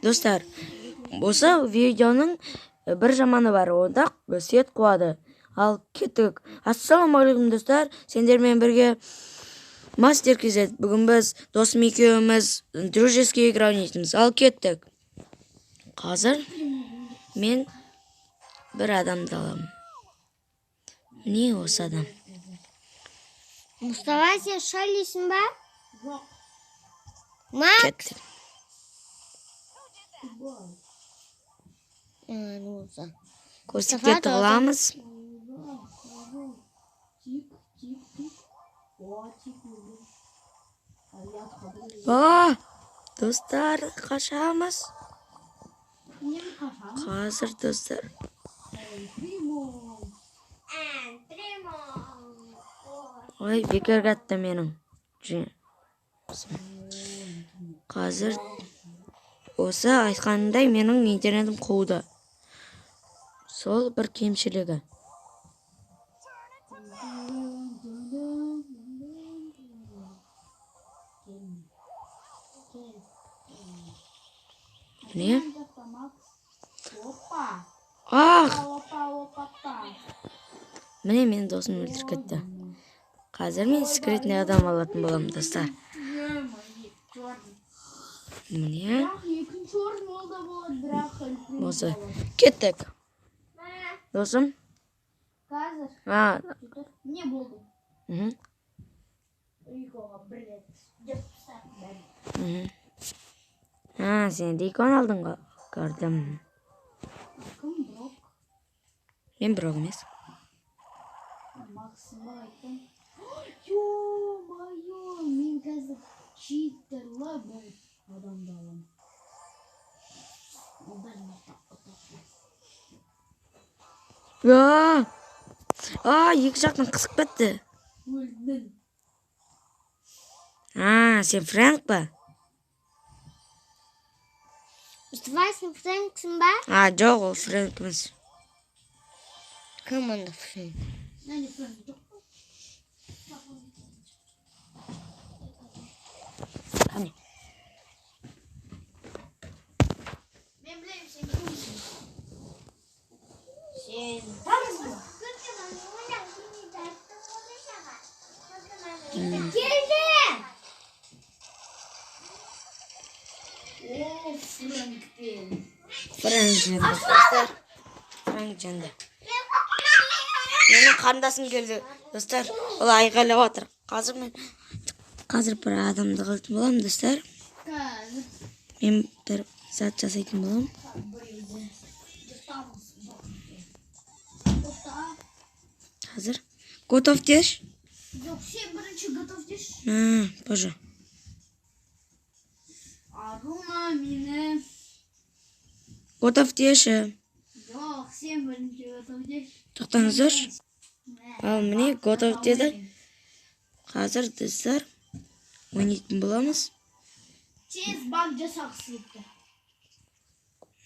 Достар, осы видеоның бір жаманы бар, онда свет қуады. Ал кеттік. Ассалаумағалейкум, достар. Сендермен бірге Мастер KZ. Бүгін біз досым екеуміз дружеский игра ойнайтынбыз. Ал кеттік. Қазір мен бір адамды аламын. Міне, осы адам. Мұстафа, сен шалисің ба? Макс. Кеттік. Ну, Костикке тығыламыз. Тик, тик, тик. О, тик өлді. Ұят. А, достар, қашамыз. Неге қашамыз? Қазір, достар. Примо. Примо. Ой, бекер кетті менің. Қазір осы айтқанымдай, менің интернетім қуды. Сол бір кемшілігі. Міне. Опа. Ах, Опа, опа, опа. міне, менің досым өлтіріп кетті. Қазір мен секретный адам алатын боламын, достар. Екінші орын. Міне. Бірақ екінші орын ол да болады, бірақ Эль Осы. Кеттік. Досым. Қазір. А, Не болды? мхм. Рикоға бір рет деп тастадым бәрін. Мхм. А, сен Рикон алдың ғой. Көрдім. Кім Брок? Мен Брок емес. Максым ба айттым? Ё-моё, мен қазір читерлі бір адамды аламын. Ол бәрін ұтады. А, а, екі жақтан қысып кетті. Өлдім. А, сен Фрэнк па? Мұстафа, сен Фрэнксің ба? А, жоқ, ол Фрэнк емес. Кім онда Фрэнк? Міне, Фрэнк жоқ па? Қане. Мен білемін, сен кімсің. Сен Тарсың ба? Келді! О, Фрэнкпен. Фрэнк жеңді, достар. Фрэнк жеңді. Менің қарындасым келді, достар. Ол айғайлап жатыр. Қазір мен қазір бір адамды қылатын боламын, достар. Қазір Мен бір зат жасайтын боламын. Біреуді жыртамыз. Тоқта. Қазір. Готов деші. Жоқ, сен бірінші готов деші. А, боже. Аруна мені. Готов деші. Жоқ, сен бірінші готов деші. Тоқтаңыздаршы. Ал міне, готов деді. Қазір, достар, ойнайтын боламыз. Тез баг жасағысы келіпті.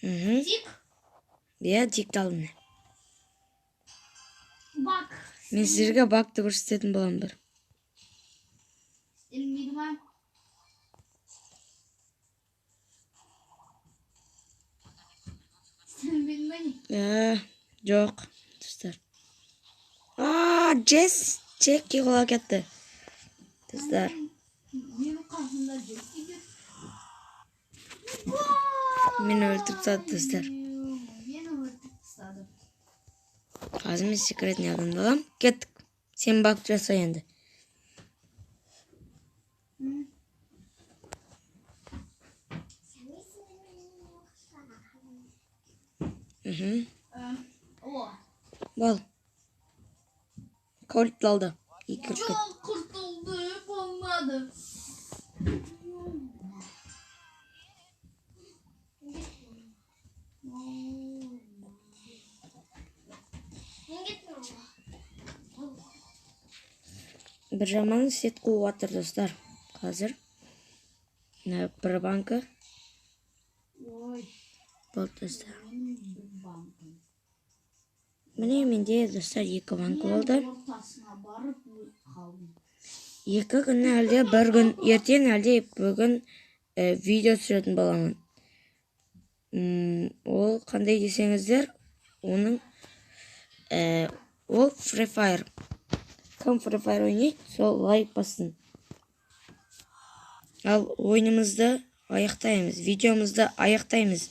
Мхм. Тик. Иә, тикті алдым. Баг. Мен сіздерге багты көрсететін боламын бір. Істелінбейді ма? Істелінбейді ма, не? Ә, жоқ, достар. А, Джесс, Джеки құлап кетті. Достар, Менің қасымда Джесси жүр. Мені өлтіріп тастады, достар. Мені өлтіріп тастады. Қазір мен секретный адамды аламын. Кеттік. Сен баг жаса енді. Мхм. О, Бол. Кольт алды. Екі кіріп кетті. жоқ, құртылды, болмады. Бір жаманы, сет қуып жатыр, достар. Қазір. Мына бір банка. Ой, Болды, достар. менің бір банкім. Міне, менде, достар, екі банка болды. Мен ортасына барып өліп қалдым. 2 күн әлде бір күн, ертең әлде бүгін видео түсіретін боламын. Ол қандай десеңіздер, оның ол Free Fire. Кім Free Fire ойнайды, сол лайк бассын. Ал ойынымызды аяқтаймыз, видеомызды аяқтаймыз.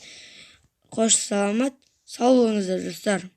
Қош, саламат, сау болыңыздар, достар.